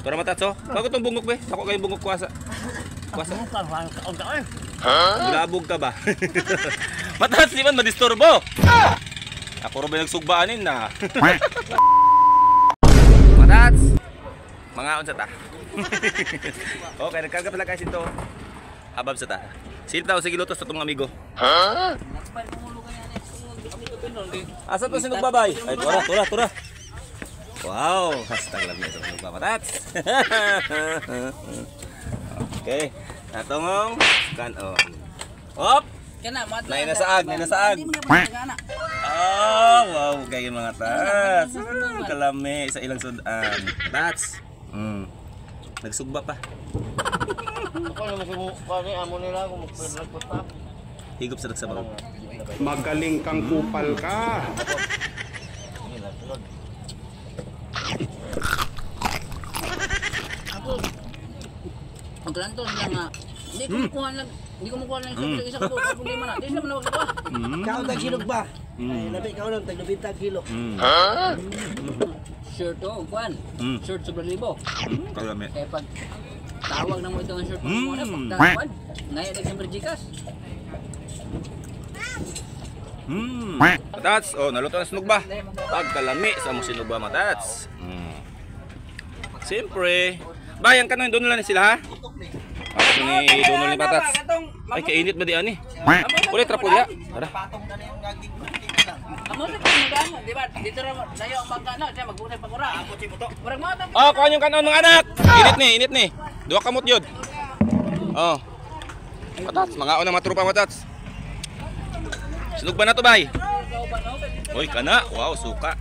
Tura matats oh. Bago tong bungok be. Ako kay bungok kuasa. Kuasa. Bulabog ka ba? Matats di man madisturbo. Ako ro ba nagsugbaanin na. Matats. Mga unsa ta? Okay, nagkarga pala guys ito. Habab sa ta. Silip ta sige lutos sa tong amigo. Asa to sinugbabay? Ay, tura, tura, tura. Wow, hashtag love sa sinugba matats. Okay, natungong kanon. Op! Nay nasaag, nay nasaag. Oh, wow, gaya mga tats. Kalami sa ilang sudan. Tats. Nagsugba pa. Higop sa nagsabaw. Magaling kang kupal ka. Ako, ang granto niya nga, hindi ko makuha lang, hindi ko makuha lang sa isa ko, problema na. Di sila manawag ko. Kaon tag silog ba? Ay, labi kaon lang tag 90 kilo. Shirt to, kuan. Shirt sobrang libo. Kalami. Kaya pag tawag na mo ito ang shirt mo na, pag kuan, ngayon nag siyempre Gcash. Matats, oh, naluto na sinugba. Pagkalami sa mo sinugba, matats. Siyempre, bayan ka na, doon lang sila ha. Ako ni Donald ni Patats. Ay, kainit ba di ani? Ulit, trapo diya. Tara. Amo sa pagmudan, di ba? Dito ra dayo ang bangka na, siya magbunay pagura. Murag mo atong Oh, kuha yung kanon mga anak. Init ni, init ni. Duha kamot yun. Oh. Matats, mga una mga tropa matats. Sinugba na to bay. Uy, kana. Wow, suka.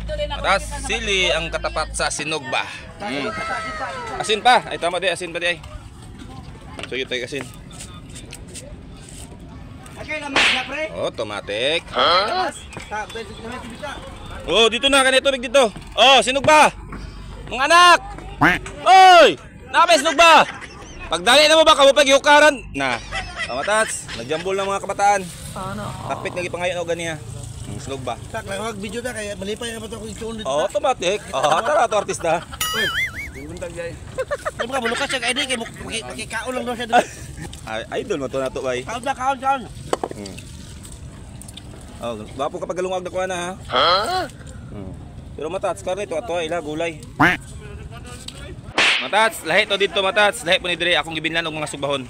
Matats, sili ang katapat sa sinugba. Asin pa. Ay, tama di, asin pa di ay. So, yun tayo asin. Okay lamas na pre. Oh, tomatic. Ta, pwede naman tibita. Oh, dito na, kanito tubig dito. Oh, sinugba. Mga anak. Oy! Napay sinugba. Pagdali na mo ba kamo pag-iukaran? Na. Tama tats, nagjambol ng mga kabataan. Takpit nga gipangayon og ganiya. Sinugba. Tak lang wag video ta kay malipay na ba to kung ituon dito. Oh, automatic. Oh, tara to artista. Ay baka mulukas siya ID kay makikaon lang daw siya dito. Ay, idol mo to na to bay. Kaon ta, kaon, kaon. Oh, gwapo kapag galungag na kuha na ha. Ha? Pero matats, karne to ato ila gulay. Matats, lahi to dito matats, lahi po ni dire akong gibinlan og mga sugbahon.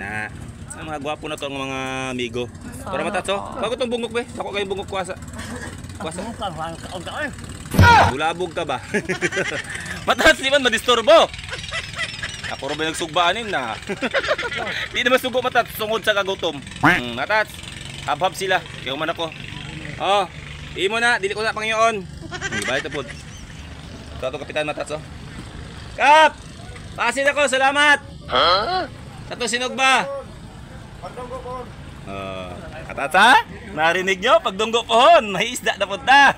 Na. Ang mga gwapo na to ang mga amigo. Pero matats oh, bago tong bungok be. Ako kay bungok kuasa. Kuasa. Bulabog ka ba? Matats di man madisturbo. Ako ro ba nagsugbaanin na. Di naman sugo matats sungod sa kagutom. Matats. Habhab sila. Kaya man ako. Oh, imo na, dili ko na pangyoon. Balik na pod. Ito ato kapitan matats oh. Kap! Pasin ako, salamat. Ha? Ato sinugba. Oh, katatsa? Narinig nyo? Pagdunggo pohon, may isda na punta.